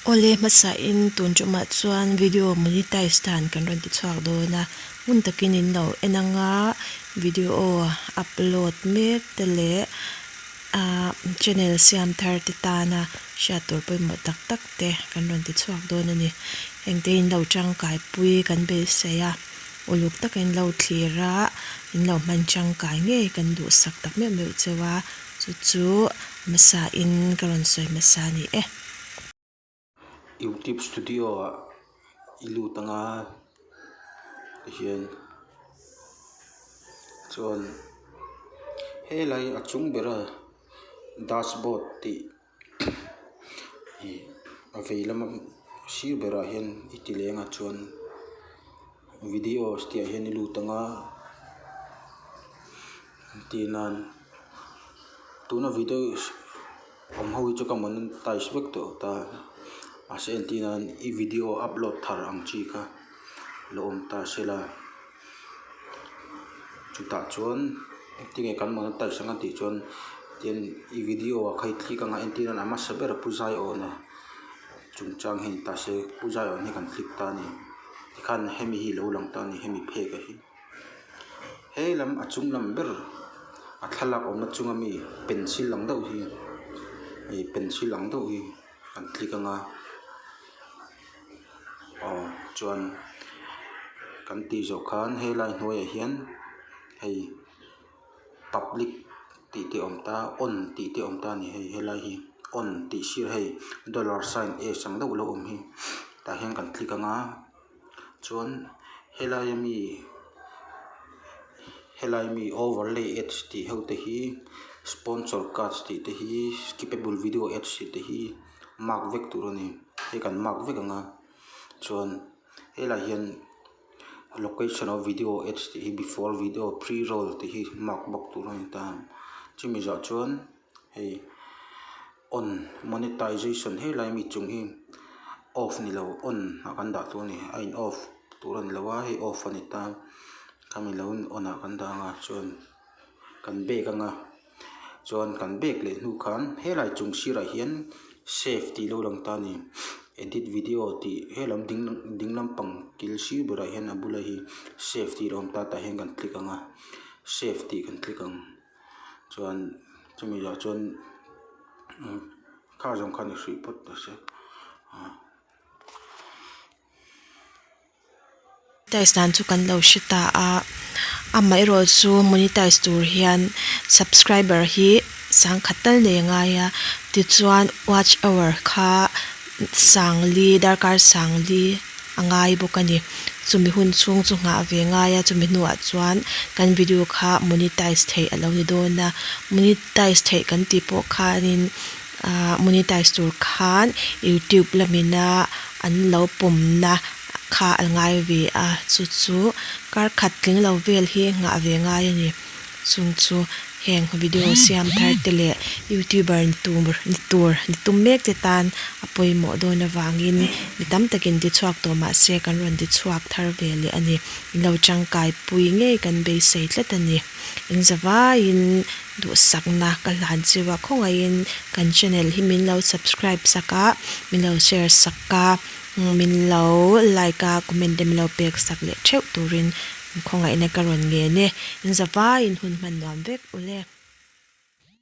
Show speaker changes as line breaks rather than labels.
Awle hmasain tun tumah chuan video monetize dan kan rawn ti chhuak dawn a, hmun takin in lo en anga video upload mek te leh ah channel siam thar te tana hriat tur pawimawh tak tak te kan rawn ti chhuak dawn a ni. Engte in lo tangkai pui kan beisei a, uluk taka in lo thlir a, in lo hman tangkai ngei kan duhsak tak meuh meuh cheu a. Chu chu hmasa in ka rawn sawi hmasa a ni e.
Youtube studio ah i lut anga tihian chuan helai a chung bera dashboard tih ih a vei lama sir berah hian i ti leng a chuan videos tih ah hian i lut anga tih nan tuna video awm ho hi chu ka monetize vek tawh ta mahse entir nan i video upload thar ang chi kha lo awm ta sela chutah chuan engtinge kan monetize ang a tih chuan tin i video ah kha i click anga entir nan a hmasa ber a pu zaiawna chungchang hi a ni ta se pu zaiawna hi kan click ta a ni tikhan hemi hi lo lang ta a ni hemi phek a hi. He lam a chung lam ber a thlalak awmna chunga mi pencil ang deuh hi ih pencil ang deuh hi kan click anga aw chuan kan tih zawh khan helai hnuaiah hian hei public tih te a awm ta on tih te a awm ta a ni hei helai hi on tih sir hei dollar sign s ang deuh lo awm hi tah hian kan click anga. Chuan helai ami helai mi overlay ads tih ho te hi sponsor cards tih te hi skippable video ads tih te hi mark vek tur a ni hei kan mark vek ang a chuan helaiah hian location of video ads tih hi before video pre roll tih hi mark bawk tur a ni ta chumi zawh chuan hei. On monetization helai mi chung hi off ni lo on ah kan dah tur a ni a in off tur a ni lo a hei off a ni ta khami lo in on ah kan dah ang a chuan kan back ang a chuan kan back leh hnu khan helai chung sirah hian save tih lo lang ta a ni edit video tih helam ding ding lampang kil sir berah hian a bulah hi save tih a lo awm ta tah hian kan click ang a save tih kan click ang. Chuan chumi ah chuan kha zawng kha ni hrih phawt ta se ah.
Monetize dan chu kan lo hre ta a, amaherawh chu monetize tur hian subscriber hi sangkhat tal nei a ngai a, tichuan watch hour kha sangli darkar sangli a ngai bawk a ni. Chumi hun chhung chu nghah ve ngai a, chumi hnuah chuan kan video kha monetize theih a lo ni dawn a, monetize theih kan tih pawh khanin ahh monetize tur khan youtube lamina an lo pawmna kha a ngai ve a, chu chu kar khat tling lo vel hi nghah ve ngai a ni. Chung chu heng video siam thar te leh youtuber ni tur ni tur ni tum mek te tan a pawimawh dawn avangin mi tam takin ti chhuak tawh mah se kan rawn ti chhuak thar ve leh a ni. In lo tangkai pui ngei kan beisei tlat a ni. In zavaiin duhsakna ka hlan chiu a khawngaihin kan channel hi min lo subscribe sak a min lo share sak a min lo like a comment te min lo pek sak leh theuh turin. Khawngaihna ka rawn ngen e. In zavaiin hun hman nuam vek ule.